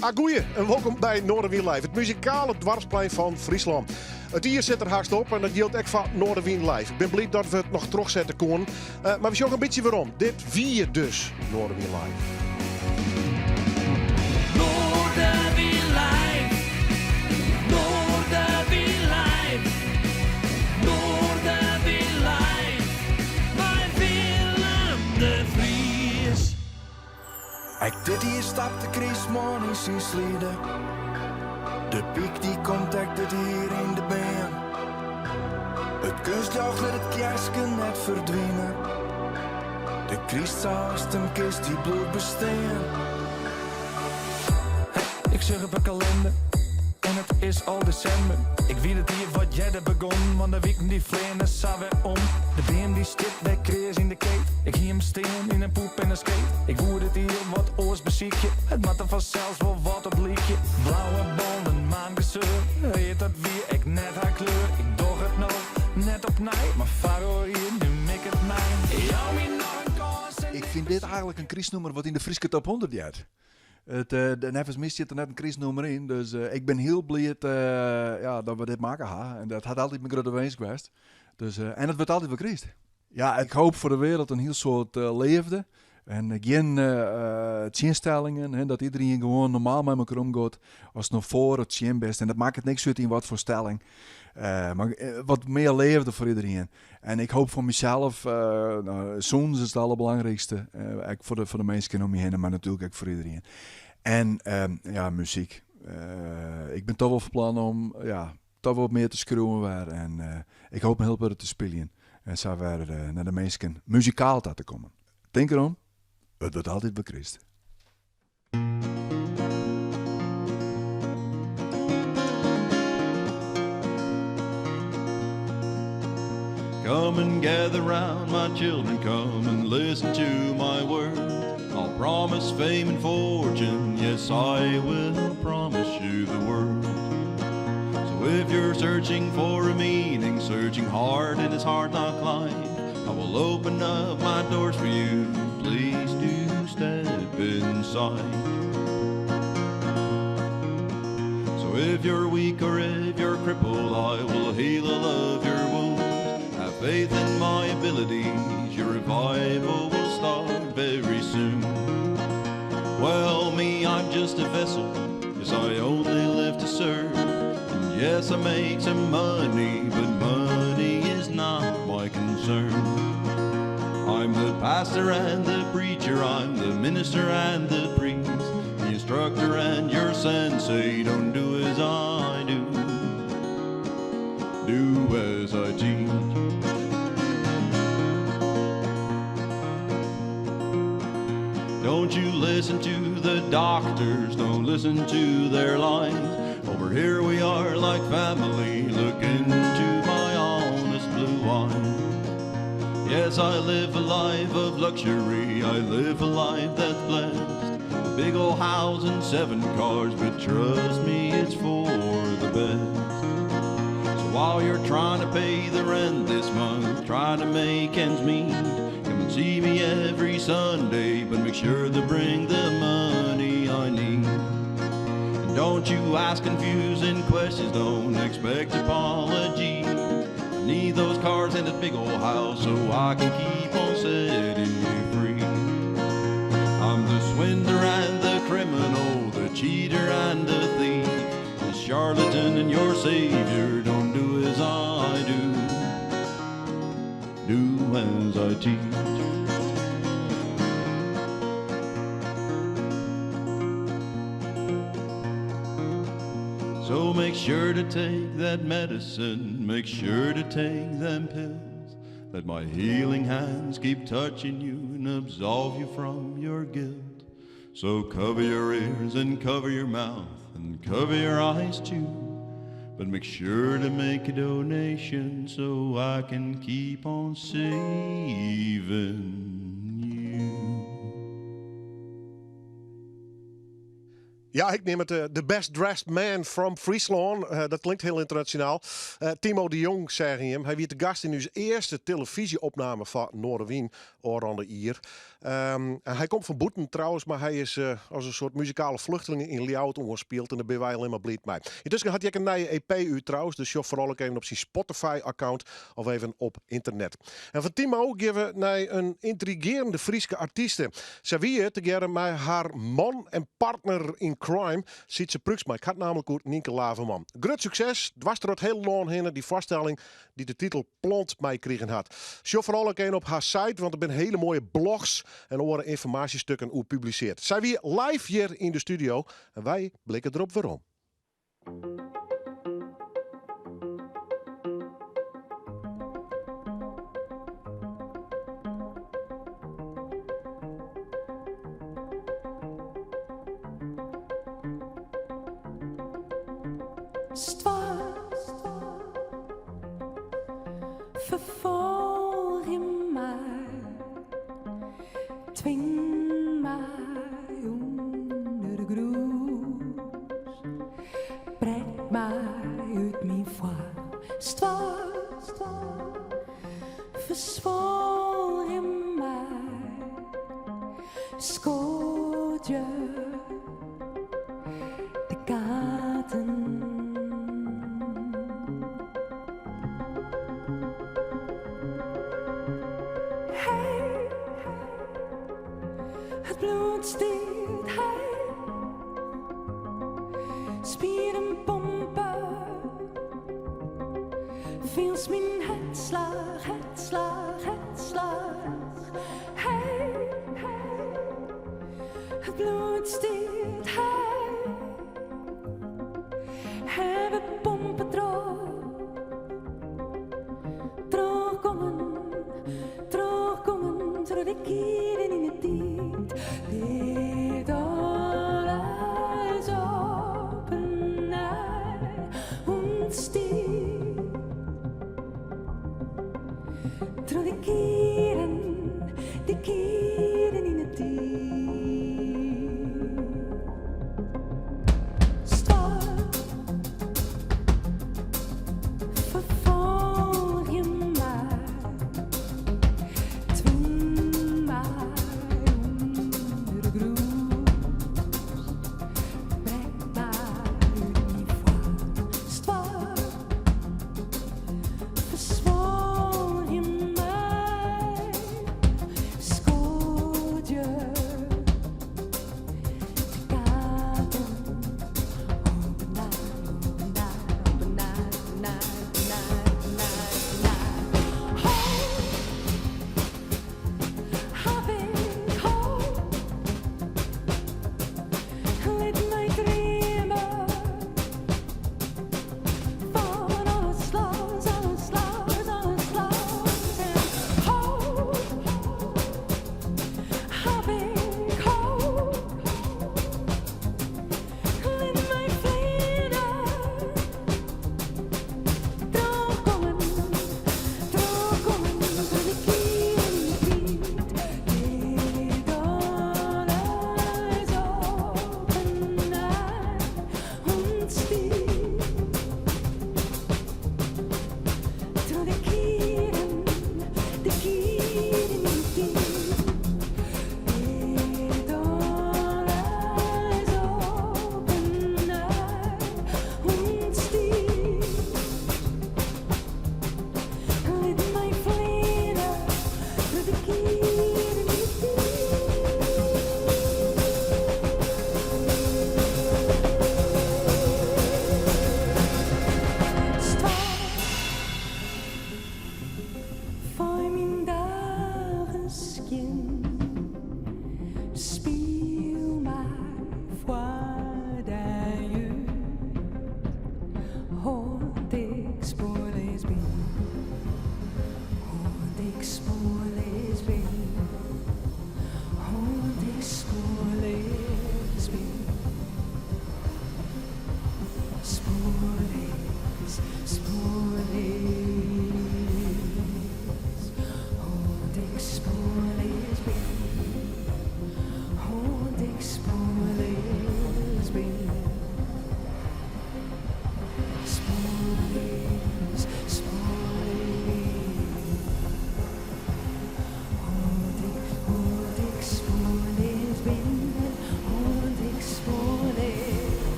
Agoeie en wolkom by Noardewyn Live, it muzikale doarpsplein fan Fryslân. It jier sit der hast op en dat jildt ek foar Noardewyn Live. Ik bin bliid dat we it noch trochsette koenen. Eh, mar we sjogge in bytsje werom. Dit wie dus Noardewyn Live. Noardewyn Live, Noardewyn Live, Noardewyn Live, mei Willem de Vries. Ek dit jier stapt de krystman yn syn slide. De pyk dy komt ek dit jier yn de beam. It keunstjocht lit it kearske net ferdwine. De krystsaarstemkist dy bliuwt bestean. Ik sjoch op 'e kalinder en it is al desimber. Ik wie dit jier wat earder begûn, want de wiken dy fleane sa wer om. De beam dy stiet wer kreas yn de keet. Ik hie 'm stean yn in poep en in skeet. Ik woe dit jier wat oars besykje, it moat der fansels wol wat op lykje. Blauwe bannen, maangeseur, read dat wie ek net har kleur. Ik doch it no net opnij, mar foar oar jier nim ik it mei. Jou my noch in kâns en Ik fyn dit eigenlik in krystnûmer wat yn de Fryske top 100 heart. It, neffens my stiet der net in krystnûmer yn, dus ik bin hiel bliid ja, dat we dit makke ha. En dat hat altyd myn grutte winsk west. Dus, en it wurdt altyd wer kryst. Ja, ik hoop foar de wereld in hiel soad leafde en gjin tsjinstellingen. Hè, dat iedereen gewoan normaal mei mekoar omgiet as no foar of tsjin bist. En dat makket niks út yn wat foar stelling. Mar wat mear leafde foar iedereen. En ik hoop foar mysels, no, sûnens is it alderbelangrykste. Ek foar de minsken om my hinne, mar natuerlik ek foar iedereen. En ja, muzyk. Ik bin toch wol fan plan om ja, toch wol wat mear te skriuwen wer. En ik hoop in hiel protte te spyljen. En sa wer nei de minsken muzikaal ta te kommen. Tink derom, it wurdt altyd wer kryst. Come and gather round, my children, come and listen to my words. I'll promise fame and fortune, yes, I will promise you the world. So if you're searching for a meaning, searching hard and it's hard not climb, I will open up my doors for you. Please do step inside. So if you're weak or if you're crippled, I will heal all of your wounds. Have faith in my abilities, your revival will start very soon. Well, me, I'm just a vessel. Yes, I only live to serve. And yes, I make some money, but money is not my concern. I'm the pastor and the preacher, I'm the minister and the priest, the instructor and your sensei. Don't do as I do, do as I teach. Don't you listen to the doctors, don't listen to their lies. Over here we are like family, look into my honest blue eyes. Yes, I live a life of luxury, I live a life that's blessed. A big old house and seven cars, but trust me, it's for the best. So while you're trying to pay the rent this month, trying to make ends meet, come and see me every Sunday, but make sure to bring the money I need. And don't you ask confusing questions, don't expect apologies. I need those cars and that big old house so I can keep on setting you free. I'm the swindler and the criminal, the cheater and the thief, the charlatan and your savior. Don't do as I do, do as I teach. So make sure to take that medicine, make sure to take them pills. Let my healing hands keep touching you and absolve you from your guilt. So cover your ears and cover your mouth and cover your eyes too. But make sure to make a donation so I can keep on saving you. Ja, ik neam it the best dressed man from Fryslân. Dat klinkt hiel ynternasjonaal. Timo de Jong, seagen jim. Hy wie te gast yn ús earste telefyzje-opname fan Noardewyn ôfrûne jier. Hy komt fan bûten trouwens, mar hy is as in soart muzikale fluchteling yn Ljouwert oanspield en dêr binne wy allinnich mar bliid mei. Yntusken hat hy ek in nije EP út trouwens, dus sjoch foaral ek even op syn Spotify-account of even op ynternet. En fan Timo gean we nei in yntrigearjende Fryske artyste. Sy wie tegearre mei har man en partner in crime, Sytse Pruiksma. Ik ha it nammentlik oer Nynke Laverman. Grut sukses, dwars troch it hiele lân hinne, dy foarstelling dy't de titel Plant meikrigen hat. Sjoch foaral ek even op har site, want der binne hiele moaie blogs en oare ynformaasjestukken oer publisearre. Sy wie live hjir yn de studio en wy blikke derop werom. Stoart, ferfolgje my, twing my ûnder de grûs, brek my út myn foarm. Stoart, ferswolgje my, skodzje de kaarten. Hey, it bloed stiet heech, spieren pompe, fielst myn hertslach, hertslach, hertslach. Hey, it bloed stiet heech, en we pompe troch, trochgongen, trochgongen, troch de kieren yn 'e tiid. Lit alles op 'e nij.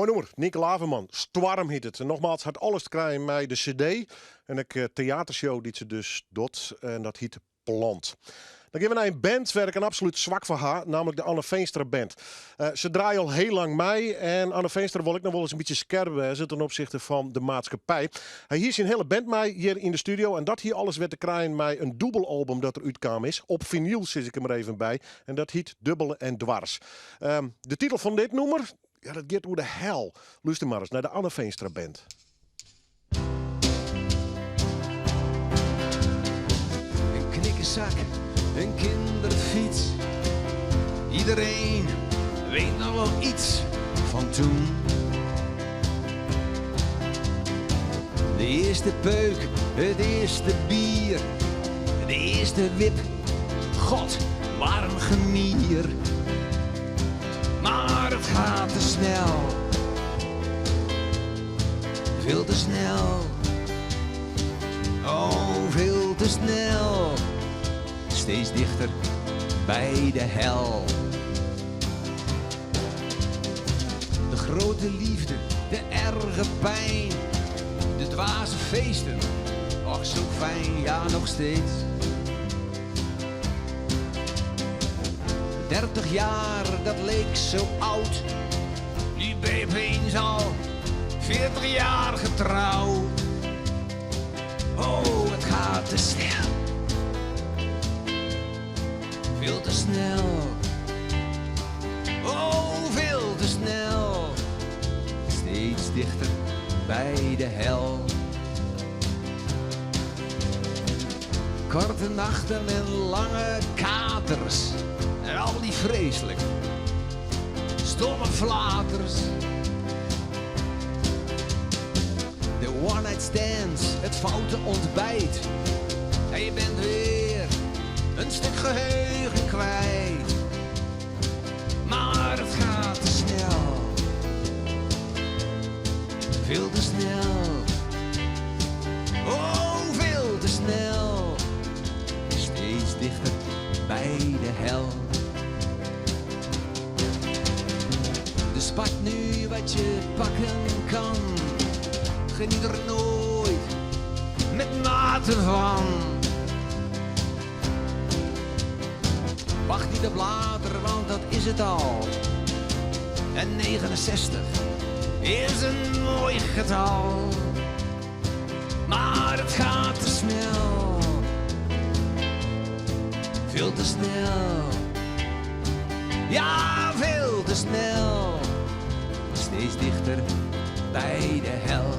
Moai nûmer, Nynke Laverman, Stoarm hjit it. En nogmaals, hat alles te krijen mei de CD en ek teatershow dy't se dus docht. En dat hjit Plant. Dan gean we nei in band wêr't ik in absolút swak foar ha, nammentlik de Anne Veenstra Band. Se draaie al hiel lang mei en Anne Veenstra wol ek noch wolris in bytsje skerp wêze ten opsichte fan de maatskippij. Hy hie syn hiele band mei hjir yn de studio en dat hie alles wer te krijen mei in dûbelalbum dat der útkaam is. Op finyl sis ik der mar even by en dat hyt Dubbel en Dwars. De titel fan dit nûmer, ja, dat giet oer de hel. Lúster mar ris nei de Anne Veenstra Band. In knikkersak, in kinderfiets. Iedereen weet nog wel iets van toen. De eerste peuk, het eerste bier, de eerste wip. God, wat een gemier. Maar het gaat te snel. Veel te snel. Oh, veel te snel. Steeds dichter bij de hel. De grote liefde, de erge pijn. De dwaze feesten, och zo fijn, ja nog steeds. 30 jaar, dat leek zo oud. Nu ben je opeens al 40 jaar getrouwd. Oh, het gaat te snel. Veel te snel. Oh, veel te snel. Steeds dichter bij de hel. Korte nachten en lange katers. En al die vreselijk stomme flaters. De one night stands, het foute ontbijt. En je bent weer een stuk geheugen kwijt. Maar het gaat te snel. Veel te snel. Oh, veel te snel. Steeds dichter bij de hel. Dus pak nu wat je pakken kan. Geniet er nooit met mate van. Wacht niet op later, want dat is het al. En 69 is een mooi getal. Maar het gaat te snel. Veel te snel. Ja, veel te snel. Steeds dichter bij de hel.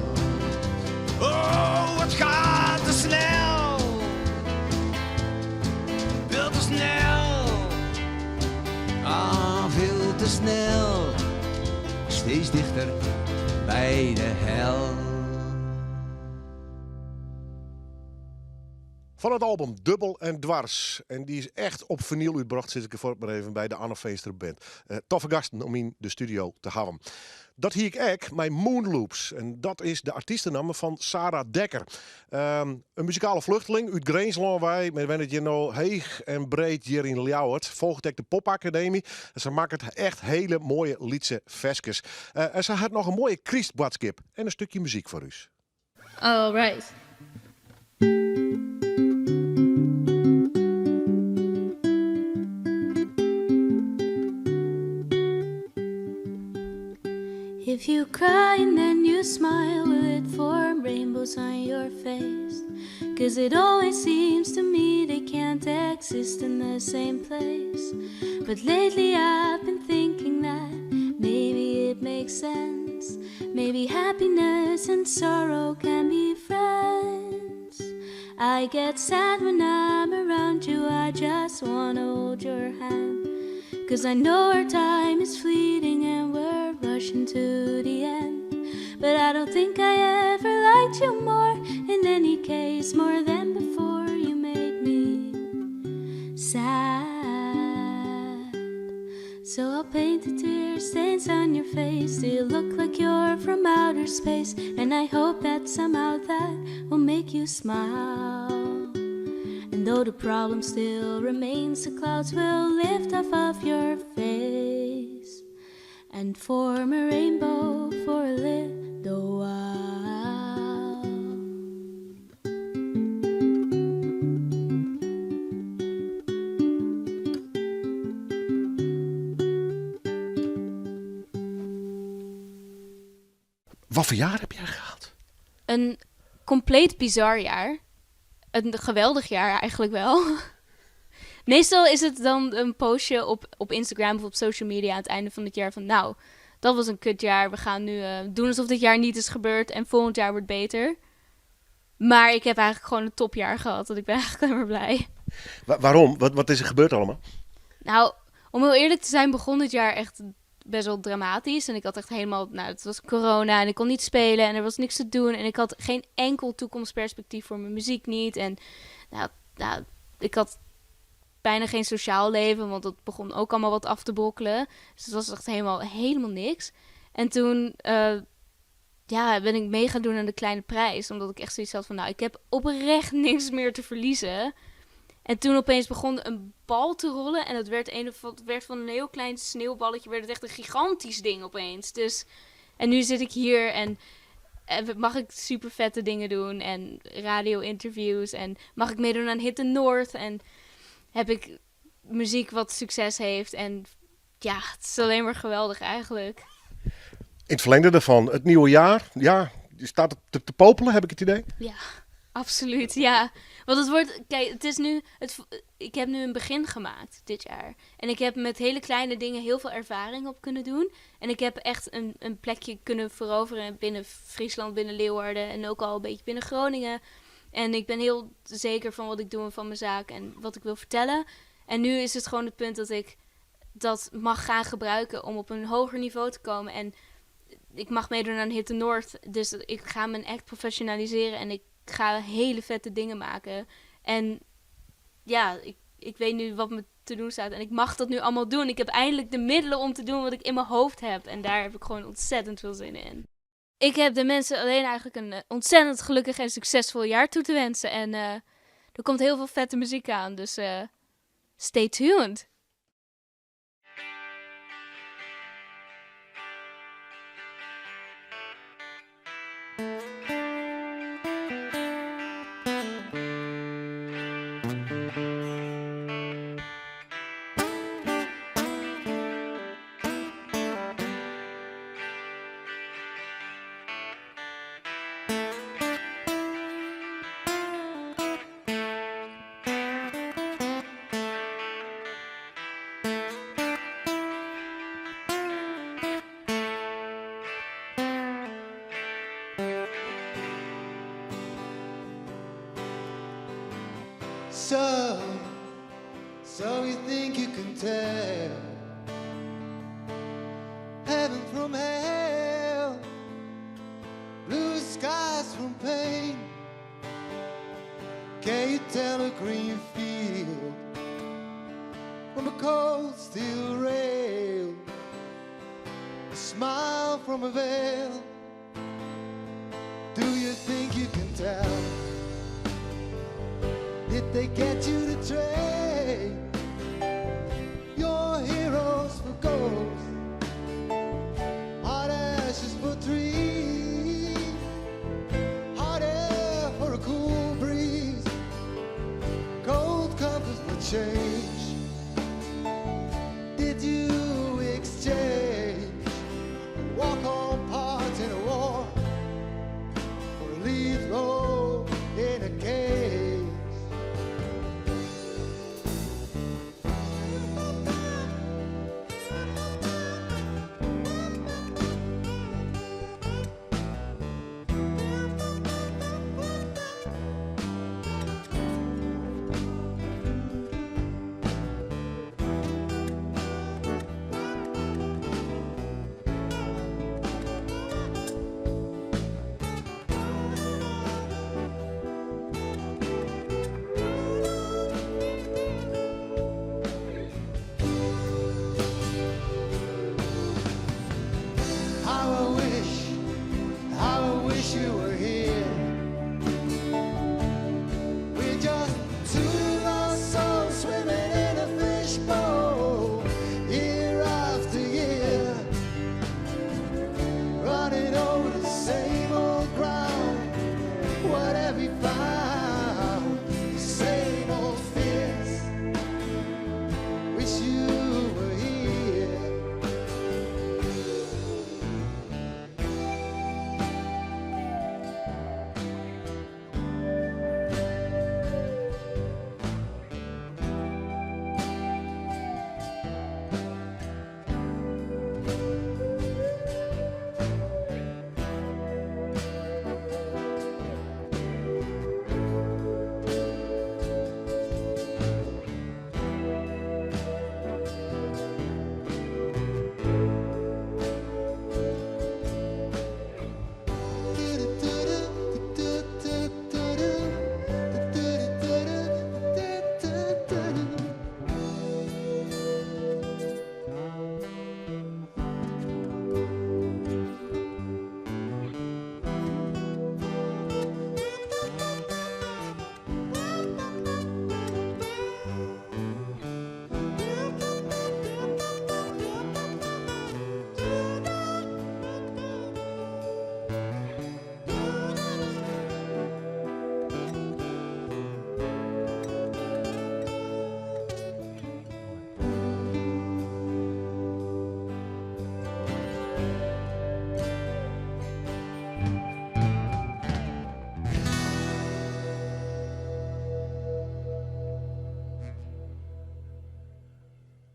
Oh, het gaat te snel. Veel te snel. Ah, veel te snel. Steeds dichter bij de hel. Fan it album Dubbel en Dwars. En dy is echt op finyl útbrocht, sis ik der fuort mar even by, de Anne Veenstra Band. Toffe gasten om yn de studio te hawwen. Dat hie ik ek mei Moonloops. En dat is de artystenamme fan Sarah Dekker. In muzikale fluchteling út Grinslân wei, mar wennet hjir no heech en breed hjir yn Ljouwert. Folget ek de Popakademy. En se makket echt hiele moaie lytse ferskes. En se hat noch in moaie krystboadskip en in stikje muzyk foar ús. All right. If you cry and then you smile, will it form rainbows on your face? Cause it always seems to me they can't exist in the same place. But lately I've been thinking that maybe it makes sense. Maybe happiness and sorrow can be friends. I get sad when I'm around you, I just wanna hold your hand. Cause I know our time is fleeting and we're rushing to the end. But I don't think I ever liked you more, in any case, more than before you made me sad. So I'll paint the tear stains on your face till you look like you're from outer space. And I hope that somehow that will make you smile. And though the problem still remains, the clouds will lift off of your face. And form a rainbow for a little while. Wat foar jaar heb jij gehad? Een compleet bizar jaar. Een geweldig jaar eigenlijk wel. Meestal is het dan een postje op Instagram of op social media aan het einde van het jaar van... Nou, dat was een kutjaar. We gaan nu doen alsof dit jaar niet is gebeurd en volgend jaar wordt beter. Maar ik heb eigenlijk gewoon een topjaar gehad. Want ik ben eigenlijk alleen maar blij. Waarom? Wat is er gebeurd allemaal? Nou, om heel eerlijk te zijn begon dit jaar echt best wel dramatisch. En ik had echt helemaal... Nou, het was corona en ik kon niet spelen en er was niks te doen. En ik had geen enkel toekomstperspectief voor mijn muziek niet. En nou, ik had bijna geen sociaal leven, want dat begon ook allemaal wat af te brokkelen. Dus het was echt helemaal niks. En toen ben ik mee gaan doen aan de kleine prijs. Omdat ik echt zoiets had van, ik heb oprecht niks meer te verliezen. En toen opeens begon een bal te rollen. En dat werd, een of, het werd van een heel klein sneeuwballetje, werd het echt een gigantisch ding opeens. En nu zit ik hier en mag ik super vette dingen doen. En radio-interviews. En mag ik meedoen aan Hit the North. En heb ik muziek wat succes heeft. En het is alleen maar geweldig eigenlijk. In het verlengde daarvan, het nieuwe jaar. Ja, je staat te popelen, heb ik het idee? Ja, absoluut, ja. Want het wordt, kijk, het is nu, het, ik heb nu een begin gemaakt dit jaar. En ik heb met hele kleine dingen heel veel ervaring op kunnen doen. En ik heb echt een plekje kunnen veroveren binnen Friesland, binnen Leeuwarden en ook al een beetje binnen Groningen. En ik ben heel zeker van wat ik doe en van mijn zaak en wat ik wil vertellen. En nu is het gewoon het punt dat ik dat mag gaan gebruiken om op een hoger niveau te komen. En ik mag meedoen aan Hit the North. Dus ik ga mijn act professionaliseren en ik ga hele vette dingen maken. En ik weet nu wat me te doen staat. En ik mag dat nu allemaal doen. Ik heb eindelijk de middelen om te doen wat ik in mijn hoofd heb. En daar heb ik gewoon ontzettend veel zin in. Ik heb de mensen alleen eigenlijk een ontzettend gelukkig en succesvol jaar toe te wensen. En er komt heel veel vette muziek aan. Dus stay tuned. So, so you think you can tell heaven from hell, blue skies from pain? Can you tell a green field from a cold steel rail, a smile from a veil? Do you think you can tell? Did they get you to trade your heroes for ghosts, hot ashes for trees, hot air for a cool breeze, cold comfort for change? Did you exchange a walk-on part in a war for a lead role in a cage?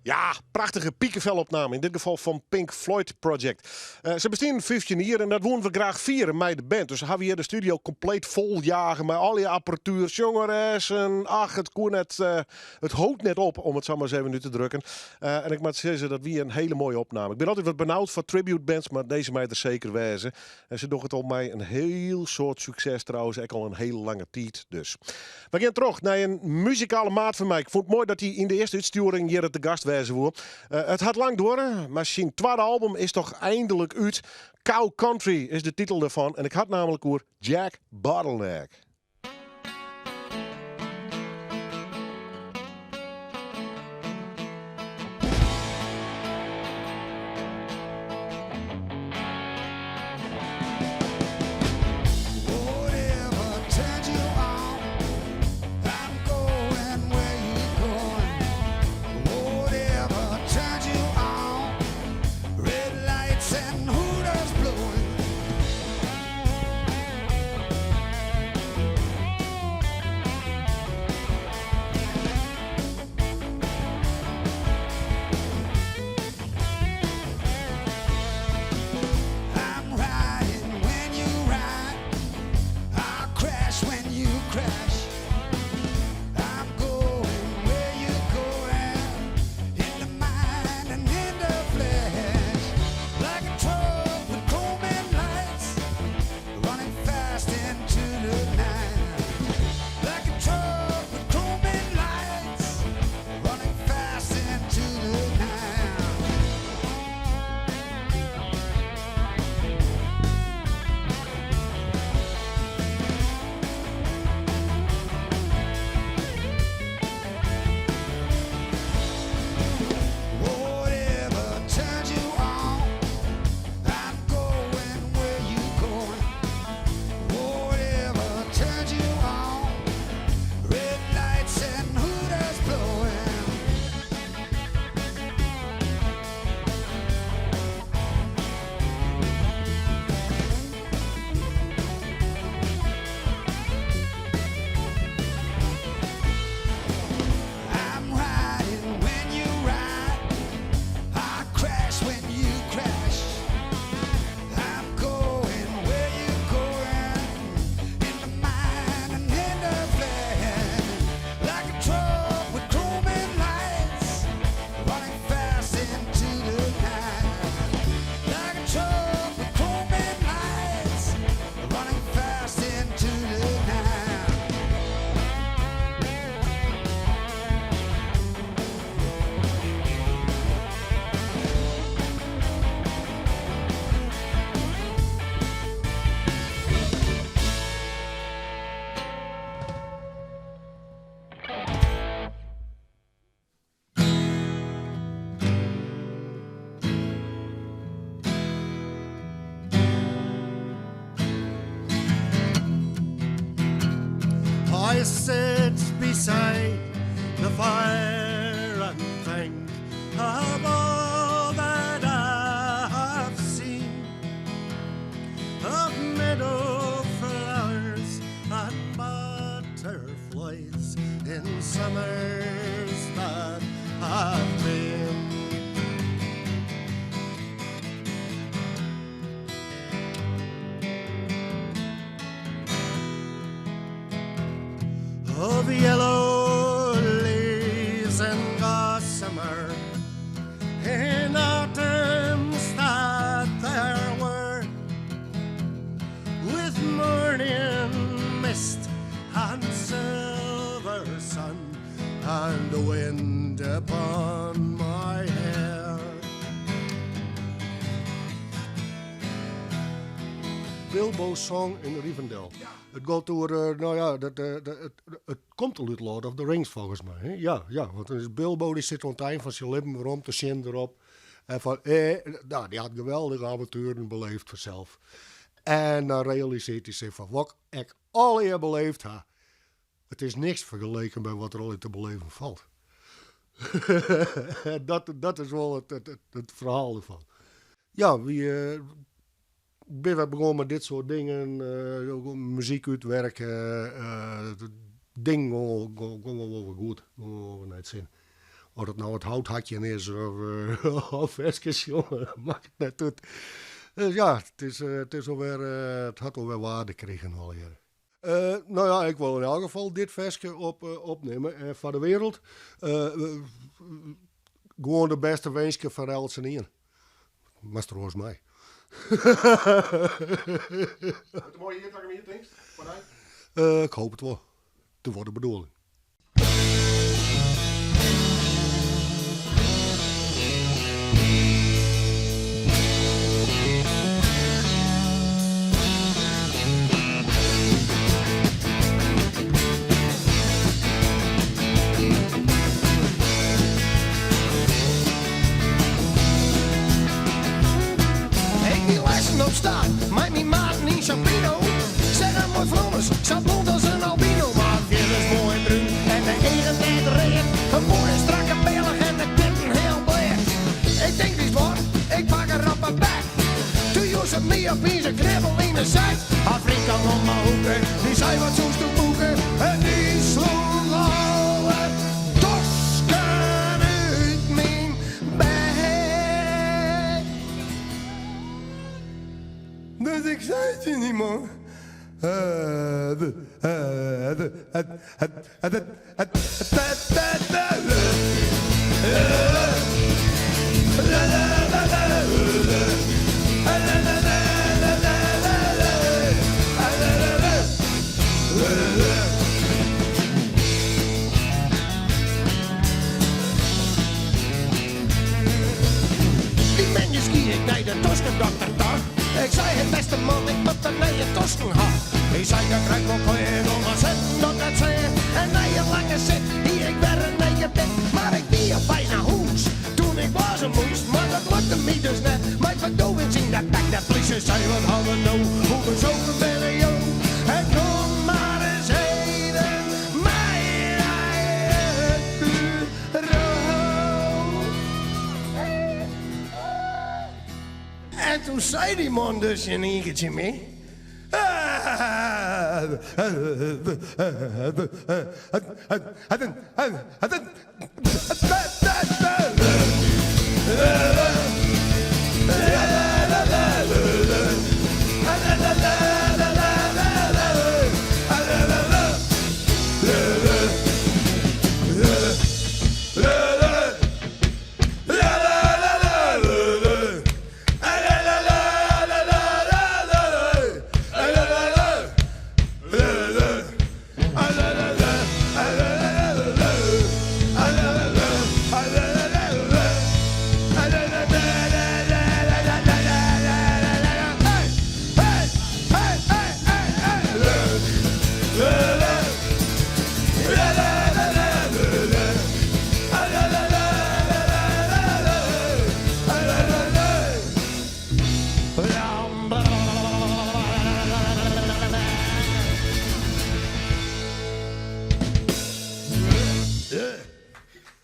Ja, prachtige pikefelopname, yn dit gefal fan Pink Floyd Project. Se besteane 15 jier en dat woene we graach fiere mei de band. Dus ha we hjir de studio kompleet foljage mei allegear apparatuer, sjongeressen. Ach, it koe net, it hold net op, om it sa mar ris even út te drukken. En ik moat sizze, dat wie in hiele moaie opname. Ik bin altyd wat benaud foar tribute bands, mar dizze mei der seker wêze. En se dogge it al mei in hiel soad sukses trouwens, ek al in hiele lange tiid dus. We gean troch nei in muzikale maat fan my. Ik fûn it moai dat hy yn de earste útstjoering hjir te gast wêze woe. It hat lang duorre, mar syn twadde album is toch eindelijk út. Cow Country is de titel derfan en ik ha it namelijk oer Jack Bottleneck. I sit beside the fire and think of all that I have seen, of meadow flowers and butterflies in summers that have been. Of yellow leaves and gossamer in autumns that there were, with morning mist and silver sun and the wind upon my hair. Bilbo's Song in Rivendell. It giet oer, no ja, dat, it komt al út Lord of the Rings folgens my. Hè? Ja, ja, want dan is Bilbo dy sit oan it ein fan syn libben werom te sjen derop. En fan, no, dy hat geweldige avontueren beleefd fansels. En dan realisearret hy sich fan wat ik allegear beleefd ha, it is niks fergeleken by wat der allegear te beleven falt. Dat, dat is wol it, it, it ferhaal derfan. Ja, wy binne wer begûn mei dit soart dingen, muzyk útwerke, it ding gong wol wer goed, gong wol wer nei it sin. Oft it no it houthakjen is of, of ferskes sjonge, makket net út. Dus ja, it is, it is alwer, it hat alwer waarde krigen allegearre. No ja, ik wol yn elk gefal dit ferske op, opnimme. En foar de wereld, gewoan de bêste winsken foar eltsenien. Moatst der oars mei. Wurdt in moai jier takom jier, tinkst? Foar dy? Ik hoop it wol. Dat wol de bedoeling. Ik wie lêsten op stap mei myn maten yn Champino. Seach in moai frommes, sa blond as in albino. Mar fierders moai brún en de eagen net read. In moaie strakke bealch en de titten hiel bleat. Ik tink, witst wat, ik pak har op 'e bek. Toen joech se my opiens in knibbel yn 'e sek. Har freon kaam om 'e hoeke, dy sei wat soesto boeke. En dy sloech alle tosken út myn bek. Dus ik sei tsjin dy man. Dy moandeis gie ik nei de toskedokter ta. Ik sei, Hé bêste man, ik moat wer nije tosken ha. Hy sei, dat krijst wol klear, gean mar sitten, docht net sear. En nei in lange sit hie ik wer in nij gebit. Mar ik wie op wei nei hûs toen ik blaze moast. Mar dat lukte my dus net, mei ferdôvings yn de bek. De plysje sei, wat ha we no, hoe besopen binne jo? En kom mar ris even mei nei it buro. En toen sei dy man dus yn ien kear tsjin my.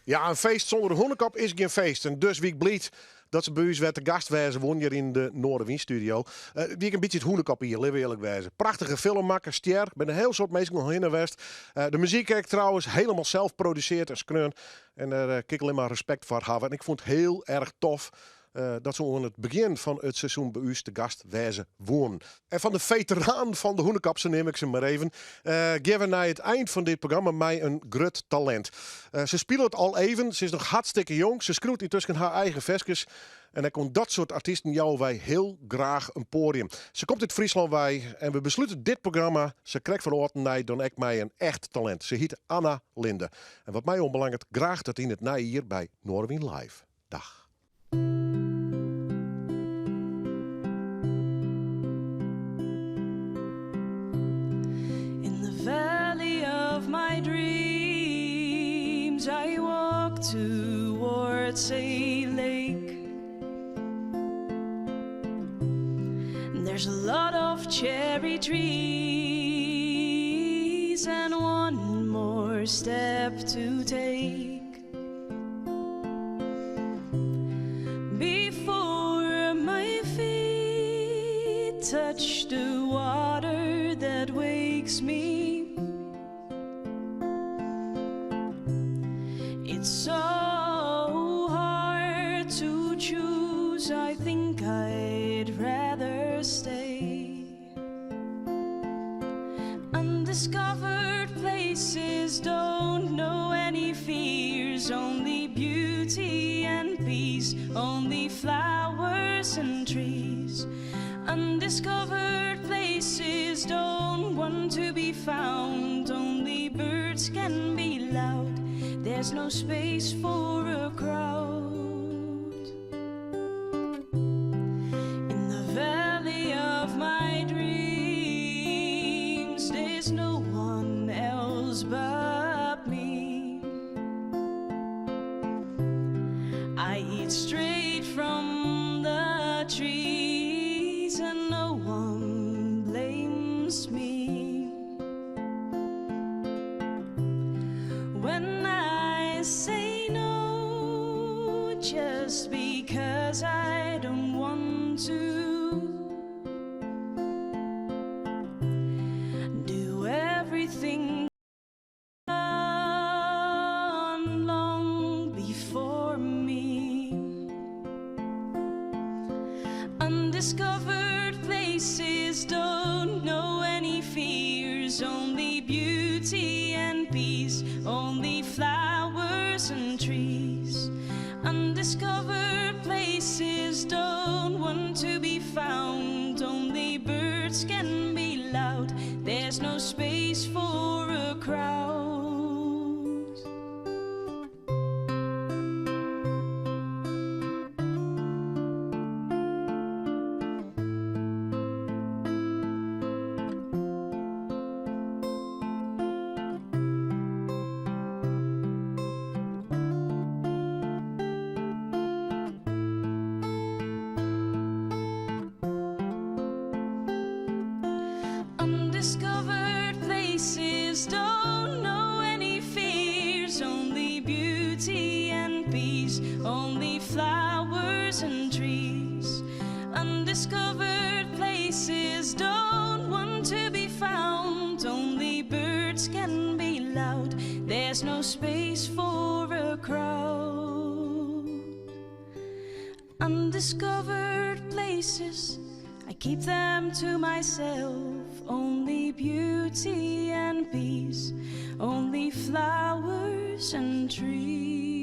Ja, in feest sûnder Hûnekop is gjin feest. En dus wie ik bliid dat se by ús wer te gast wêze woene hjir yn de Noardewyn-studio. Uh, wie ek in bytsje it Hûnekop-jier, litte we earlik wêze. Prachtige film makke, stjer, binne in hiel soad minsken al hinne west. Uh, de muzyk ek trouwens helemaal sels produsearre en skreaun. En dêr kin ik allinne mar respekt foar hawwe. En ik fûn it hiel erch tof uh, dat se oan it begjin fan it seizoen by ús te gast wêze woenen. En fan de feteraan fan de Hûnekop, sa neam ik se mar even, uh, gean we nei it ein fan dit programma mei in grut talint. Uh, se spilet al even, se is noch hartstikke jong, se skriuwt yntusken har eigen ferskes. En ek oan dat soart artysten jouwe wy hiel graach in poadium. Se komt út Fryslân wei en we beslute dit programma sa krekt foar âld en nij dan ek mei in echt talint. Se hyt Anna Linde. En wat my oanbelanget graach tot yn it nije jier by Noardewyn Live. Dag. In the valley of my dreams I walk towards a lake There's a lot of cherry trees and one more step to take Before my feet touch the water that wakes me It's all. Undiscovered places don't know any fears, only beauty and peace, only flowers and trees. Undiscovered places don't want to be found, only birds can be loud. There's no space for a crowd. In the valley of my dreams, there's no one else but me. I eat straight from the trees, and no one blames me. When I say no, just because I don't want to do everything done long before me. Undiscovered places don't know any fears, only beauty and peace, only flowers and trees. Undiscovered places don't want to be found, only birds can be loud. There's no space for a crowd. Undiscovered places don't know any fears, only beauty and peace, only flowers and trees. Undiscovered places don't want to be found, only birds can be loud. There's no space for a crowd. Undiscovered places, I keep them to myself. Only beauty and peace, only flowers and trees.